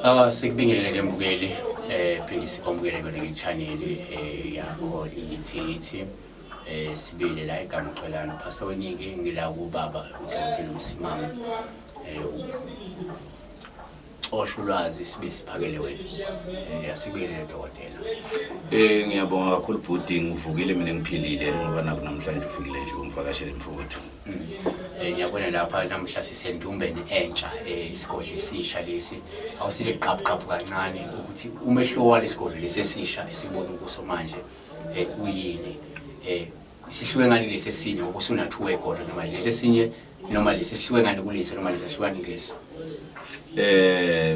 Ah, sikubingelele ke mbukeli, phinde sikwamukele kona ke channel yakho ithi ithi sibile la igama uXolani Pastor Wenike, ngila kubaba uDokotela uMsimang, ucosha ulwazi sibe siphakele wena. Asikubingelele, dokotela. Ngiyabonga kakhulu bhuti, ngivukile mina, ngiphilile ngoba naku namhlanje ufikile nje ungivakashele, mfowethu. Ngiyabona lapha namhla sisendumbeni entsha, isigodlo esisha lesi. Awusile qaphu qaphu kancane ukuthi umehluko walesigodlo lesi esisha esibona kuso manje uyini? Sihluke ngani lesi esinye, ngoba usuna-two wegodlo, noma lesi esinye, noma lesi sihluke ngani kulesi, noma lesi sihlukani kulesi?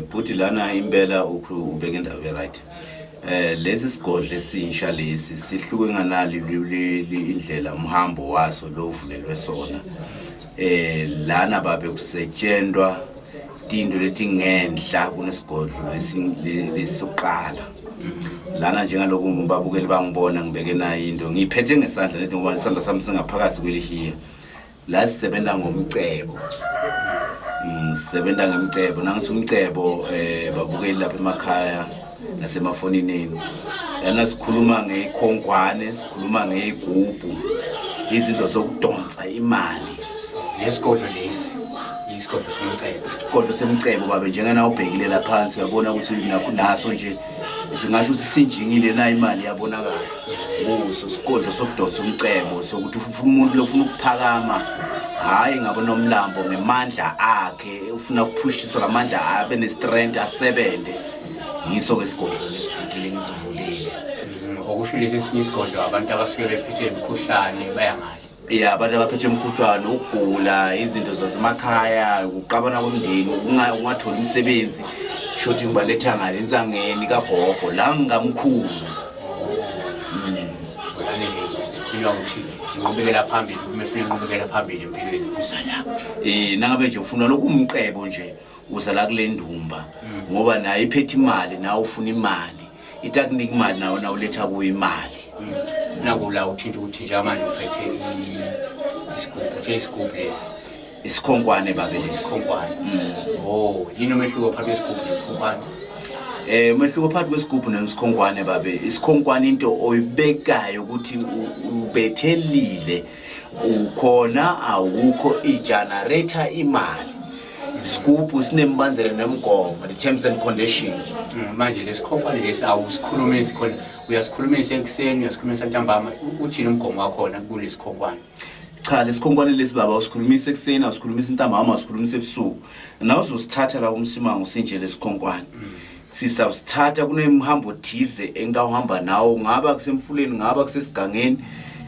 Bhuti, lana impela ubeka indaba e-right. Lesi sigodlo esinsha lesi sihluke nganali indlela umhambo waso lo uvulelwe sona. Lana babe kusetshenzwa tinto letingenhla kunesigodlo lesiqala. Lana njengaloku ngibabukeli bangibona ngibeke nayo into ngiyiphethe ngesandla nethi ngoba isandla sami singaphakathi kwelihiya. La sisebenza ngomcebo. Sisebenza ngemcebo. Nangithi umcebo, babukeli lapha emakhaya nasemafonini enu. Lana sikhuluma ngekhonkwane, sikhuluma ngey'gubhu, izinto zokudonsa imali. Lesigodlo lesi isigodlo somcebo? Isigodlo semcebo babe, njengena ubhekile la phansi uyabona ukuthi naso nje singasho ukuthi sinjingile na, imali iyabonakala kuso. Isigodlo sokudonsa umcebo, sokuthi ufuna umuntu lofuna ukuphakama, hhayi ngabo nomlambo, ngemandla akhe, ufuna ukuphushiswa ngamandla abe ne-strength asebenze. Yiso-ke isigodlo lesigudile ngisivulile. Okusho lesi esinye isigodlo abantu abasuke bephethwe imikhuhlane baya ngale? Ya, abantu abaphethwe umkhuhlane, ukugula, izinto zasemakhaya, ukuqabana komndeni, ukungatholi umsebenzi, shothi ngibaletha ngale insangeni kagogo la ngamkhulu. Lana ukuthi inqubekela phambili, uma efuna inqubekela phambili empilweni, uza la? Nangabe nje ufuna lokumcebo nje, uza la kule ndumba, ngoba nayo iphethe imali, nawe ufuna imali, itakunika imali, nawe nawuletha kuyo imali. Nakula uthinta ukuthi njengamanje uphethe isigubhu, uthe isigubhu lesi? Isikhonkwane babe lesi. Isikhonkwane. Oh, yini umehluko phakathi kwesigubhu nesikhonkwane? Umehluko phakathi kwesigubhu nesikhonkwane babe, isikhonkwane into oyibekayo ukuthi ubethelile ukhona, awukho, i-generator imali. Sigubhu sinembanzela nemigomo, the terms and conditions. Manje lesikhonkwane lesi awusikhulumisi khona, uyasikhulumisa ekuseni, uyasikhulumisa ntambama? Uthini umgomo wakhona kulesikhonkwane? Cha, lesikhonkwane lesi baba usikhulumisa ekuseni, awusikhulumisa ntambama, awusikhulumisa ebusuku. Nawe uzosithatha la kumsimango sinje lesikhonkwane, sisawusithatha kunemhambo thize engitawuhamba nawo, ngaba kusemfuleni, ngaba kusesigangeni,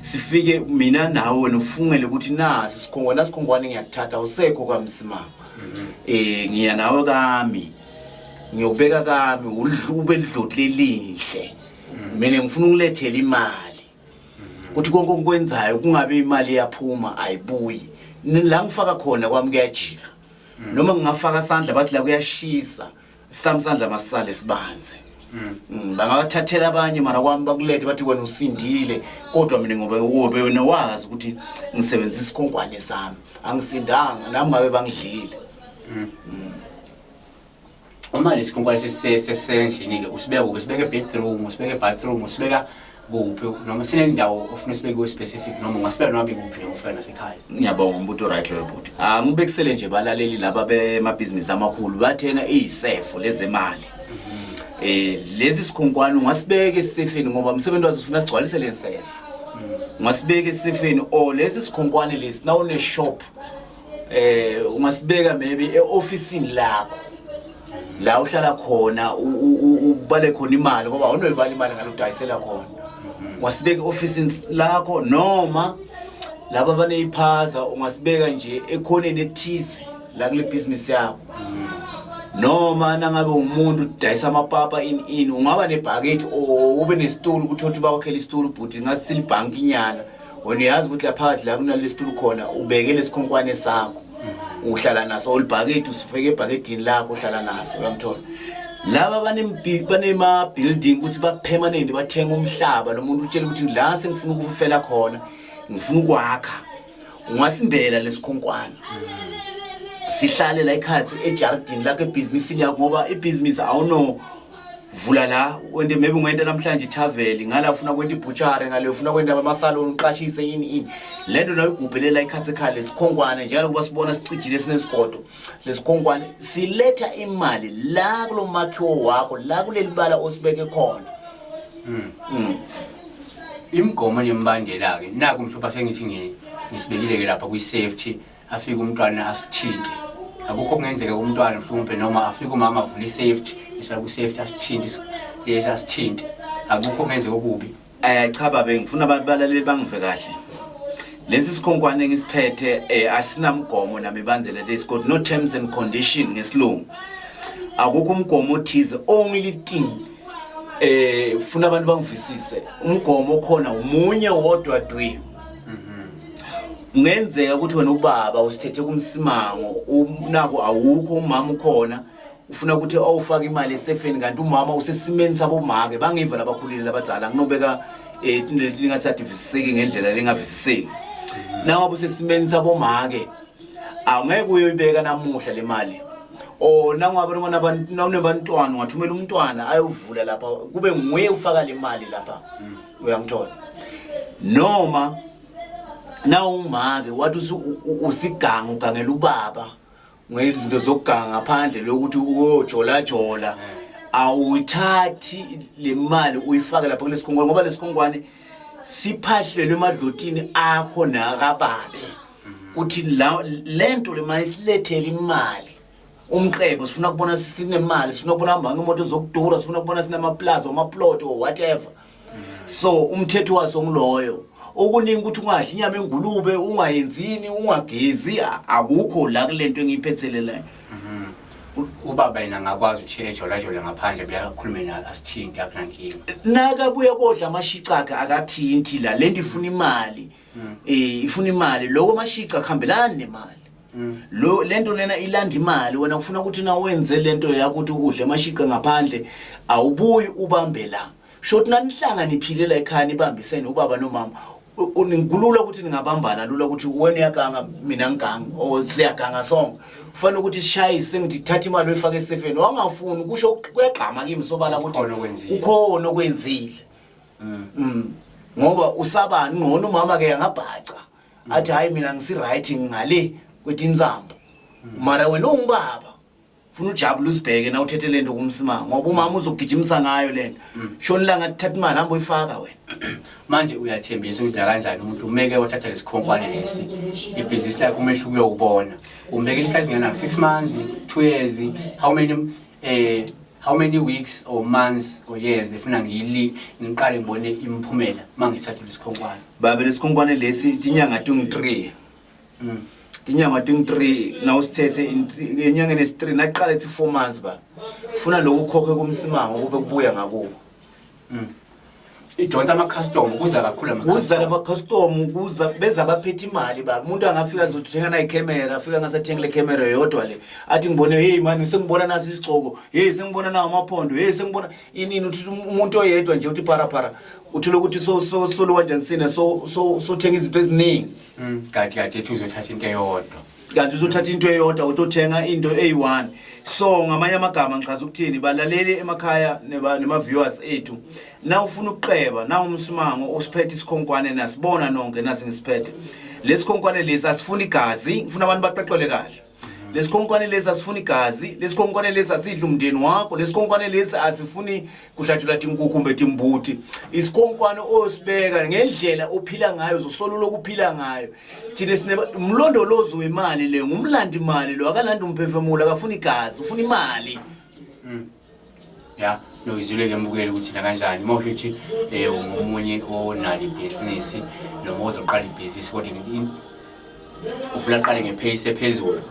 sifike mina nawe, wena ufungele ukuthi nasi sikhonkwane, nasikhonkwane ngiyakuthatha, awusekho kamsimango, ngiya nawe kami, ngiyokubeka kami, ube lidloti lelinhle. Mina ngifuna ukulethela imali, kuthi konke okwenzayo kungabe imali iyaphuma ayibuyi. La ngifaka khona kwami kuyajika, noma ngingafaka sandla bathi la kuyashisa, sami sandla masisale sibanze. Bangawathathela abanye mara kwami bakulethe bathi wena usindile, kodwa mina ngoba ube wena wazi ukuthi ngisebenzisa isikhonkwane sami, angisindanga nami ngabe bangidlile. Uma lesikhonkwane sesendlini-ke, usibeka kuphi? Usibeka e-bedroom, usibeka e-bathroom, usibeka kuphi, noma sinendawo ofuna usibeke kuyo specific, noma ungasibeka noma bekuphi, noma ufika nasekhaya? Ngiyabonga, umbuto right loyo bhuti. Angibekisele nje balaleli laba bemabhizinisi amakhulu bathenga iy'sefo lezemali. Lesi sikhonkwane ungasibeka esefeni ngoba umsebenzi wazo ufuna sigcwalise le nsefo. Ungasibeka esefeni, or lesi sikhonkwane lesi nawune shop, ungasibeka maybe e-ofisini lakho la uhlala khona, ubale khona imali, ngoba awunoyibala imali ngalodayisela khona. Ungasibeka e-ofisini lakho, noma laba abaneyiphaza ungasibeka nje ekhoneni ethize la kule bhizinisi yakho, noma nangabe umuntu udayisa amapapa in ungaba nebhakethi or ube nesitulo, ukuthi othi bakwakhela isitulo bhuti, ngathi silibhanki inyana, wena uyazi ukuthi laphakathi la kunalesi situlo khona ubeke lesikhonkwane sakho, uhlala naso, olibhakedi usifake ebhakedini lakho, uhlala naso, uyamthola. Laba banema-building ukuthi ba-permanent bathenga umhlaba, lo muntu utshela ukuthi la sengifuna ukufela khona, ngifuna ukwakha, ungasimbela lesikhonkwane. Sihlale la ikhathi ejardini lakho, ebhizinisini yakho, ngoba ibhizinisi awuno vula la wente, maybe ungenta namhlanje ithaveli ngala, ufuna kwenta ibutchery ngale, ufuna kwenta amasalon, uqashise ini ini. Lento nayo igubhelela ikhathi ekhaya. Lesikhonkwane, njengoba sibona sicijile, sinesigodo, lesikhonkwane siletha imali la kulo makhiwo wakho, la kuleli bala osibeke khona. Imigomo nemibandela-ke naku, mhlupha sengithi ngisibekile-ke lapha kwi-safety, afike umntwana asithinte, akukho kungenzeka kumntwana mhlawumbe, noma afike umama avule i-safety, esifake kwi-safety, asithinte lesi, asithinte, akukho kungenzeka okubi? Cha babe, ngifuna abantu balaleli bangive kahle. Lesi sikhonkwane engisiphethe asinamgomo namibandzela. There's got no terms and condition ngesilungu. Akukho umgomo othize. Only thing funa abantu bangivisise, umgomo okhona umunye wodwa dwi. Kungenzeka ukuthi wena ubaba usithethe kumsimango, nako awukho, umama ukhona, ufuna ukuthi awufake imali esefeni, kanti umama usesimeni sabomake. Bangiva labakhulile labadala, nginobeka lingasavisiseki ngendlela lengavisiseki. Nangabe usesimeni sabomake, angeke uyoyibeka namuhla le mali, or nangabe nawunebantwana, ungathumela umntwana ayovula lapha, kube nguye ufaka le mali lapha, uyangithola? Noma nawungumake, wathi usiganga, ugangela ubaba ngezinto zokuganga ngaphandle, lokuthi uyojola jola, awuyithathi le mali uyifake lapha kulesikhonkwane, ngoba lesikhonkwane siphahlelwe emadlotini akho nakababe, kuthi la lento le mayisilethele imali, umqebo. Sifuna kubona sinemali, sifuna kubona hamba ngemoto zokudura, sifuna kubona sinamaplaza, amaplot or whatever. So umthetho waso ngiloyo. Okuningi ukuthi ungadli inyama engulube, ungayenzini, ungagezi, akukho la kulento engiyiphethele la. Ubaba yena angakwazi ukuthi ejolajole ngaphandle, buyakhulume naye, asithinte, akunankinga? Nakabuya kodla amashica akhe, akathinti la. Lento ifuna imali, ifuna imali. Lokho amashica akuhambelani nemali. Lo lento lena ilanda imali. Wena ufuna ukuthi na wenze lento yakho ukuthi udle amashica ngaphandle, awubuyi ubambe la. Shothi nanihlanga niphile la ekhaya, nibambisene ubaba nomama, kulula ukuthi ningabambana lula, ukuthi wena uyaganga, mina ngiganga, or siyaganga sonke. Kufanele ukuthi sishayise, ngithi thatha imali uyifake esefeni, wangafuni, kusho kuyagqama kimi sobala ukuthi Kukhona okwenzile. Ukhona okwenzile. Ngoba usabani ngcono, umama ke angabhaca athi, "Hayi, mina ngisi right ngale kwetinsambo." Mara wena ungubaba, funa ujabule, uzibheke na uthethe lento kumsimanga, ngoba umama uzogijimisa ngayo lento. Shona ilanga, thatha imali, hamba uyifaka wena. Manje uyathembisa ukuthi nakanjani umuntu umeke wathatha lesikhonkwane lesi, ibhizinisi lakhe umehluko uyowubona? Umbekela isikhathi singanani, 6 months, 2 years, how many weeks or months or years efuna ngiyili ngiqale ngibone imiphumela uma ngisithatha lesikhonkwane? Babe, lesikhonkwane lesi tinyanga tingu-3. Tinyanga tingu-3 nawusithethe enyangeni esi-3, naqala ethi 4 months ba, funa lokhu ukhokhe kumsimango kube kubuya ngakuwo. Idonsa ama-customer, kuza kakhulu. Kuza lama-customer, kuza beza baphethe imali baba. Umuntu angafika azothenga nayikhemera, afika ngasathenga le khemera yodwa le, athi, "Ngibone, hey mani, sengibona nasi isigcoko, hey, sengibona nawo amaphondo, hey, sengibona inini." Uthi umuntu oyedwa nje uthi para para, uthole ukuthi so so solo kanjani sine so so sothenga izinto eziningi. Kanti kade ethi uzothatha into eyodwa. Kanti uzothatha into eyodwa, utothenga into eyi-one. So ngamanye amagama ngichaza ukuthini, balaleli emakhaya nema-viewers ethu, na ufuna ukuqeba na umsimango usiphethe isikhonkwane, nasibona nonke nasi ngisiphethe lesikhonkwane lesi, asifuni igazi. Ngifuna abantu baqeqele kahle. Lesikhonkwane lesi asifuni igazi, lesikhonkwane lesi asidli umndeni wakho, lesikhonkwane lesi asifuni kuhlatshulwa tinkukhu kumbe timbuti. Isikhonkwane osibeka ngendlela ophila ngayo, uzosola lokuphila ngayo. Thina sine umlondolozo wemali le, ngumlandi imali lo, akalandi umphefumulo, akafuni igazi, ufuna imali. Ya, nokizwile-ke mbukeli ukuthi nakanjani uma usho ukuthi ungomunye onalo ibhizinisi noma ozoqala ibhizinisi, kodwa ufuna aqale ngepheyisi ephezulu,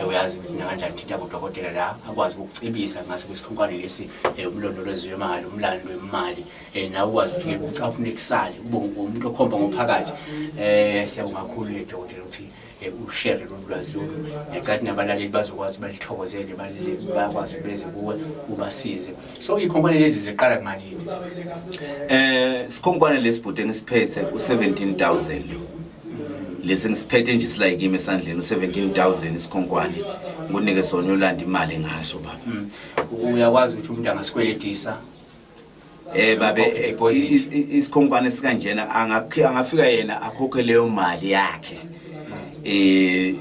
uyazi ukuthi nakanjani thinta kudokotela la akwazi ukukucebisa ngaso kwisikhonkwane lesi, umlondolozi wemali, umlando wemali, nawe ukwazi ukuthi ngeke ucaphune kusale ube umuntu okhomba ngophakathi. Siyabonga kakhulu, dokotela, ukuthi ushare lolu lwazi lolu. Ngiyacathi nabalaleli bazokwazi balithokozele, bakwazi beze kuwe ubasize. So iy'khonkwane lezi ziqala kumalini? Sikhonkwane lesibhude ngisiphethe u17000 lo. Lesi ngisiphethe nje sila kimi esandleni u-17000 isikhonkwane, ngunike sona uyolanda imali ngaso baba. Uyakwazi ukuthi umuntu angasikweletisa? Babe, Ukhokhe deposit. Isikhonkwane sikanjena angafika yena akhokhe leyo mali yakhe.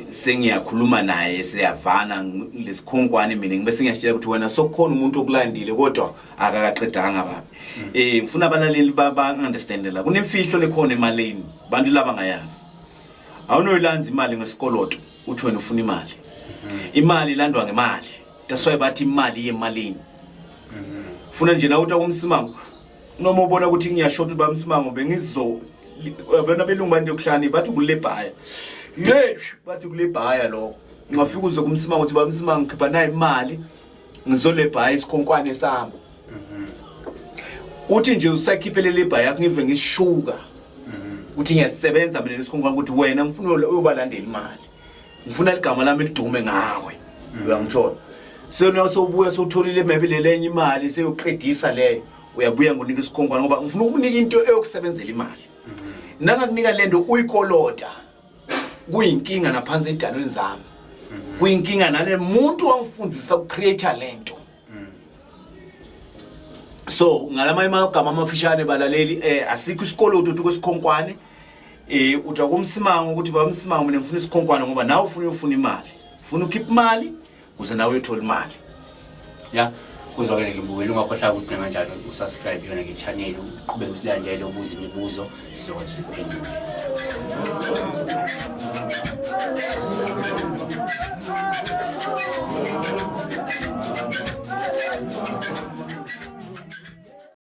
Sengiyakhuluma naye, siyavana lesikhonkwane, mina ngibe sengiyasitshela ukuthi wena sokukhona umuntu okulandile kodwa akakaqedanga baba. Ngifuna abalaleli ba understand la kunemfihlo lekhona emalini bantu laba ngayazi. Awunoyilanza imali ngesikoloto uthi wena ufuna imali. Imali ilandwa ngemali. That's why bathi imali yemalini. Funa nje nawe uthi akumsimango noma ubona ukuthi ngiyashota uba msimango bengizo bona belungu bantu yokuhlani bathi kulebhaya. Yes, bathi kulebhaya lokho. Ungafika uze kumsimango uthi bamsimango ngikhipha nayi imali ngizolebhaya isikhonkwane sami. Uthi nje usakhiphele lebhaya yakho ngive ngisishuka. Uthi ngiyasebenza mina lesikhonkwane ukuthi wena ngifuna uyobalandela imali. Ngifuna igama lami lidume ngawe. Uyangithola. Sewena sowubuya sowutholile maybe lelenye imali seyoqedisa leyo. Uyabuya ngonika isikhonkwane ngoba ngifuna ukunika into eyokusebenzela imali. Nangakunika lento uyikolota. Kuyinkinga naphansi edalweni zami. Kuyinkinga nale muntu wangifundisa ukucreate lento. So ngalama amagama amafishane balaleli, asikho isikoloto uthi kwesikhonkwane, uthi akumsimango ukuthi bamsimango mina ngifuna isikhonkwane ngoba nawe ufuna uyofuna imali, ufuna ukhipha imali ukuze nawe uyothola imali. Ya, kuzwakele ngibukele, ungakhohlwa ukuthi kanjani usubscribe yona ke-channel, uqhubeke usilandele, ubuze imibuzo sizokwazi usiphendule.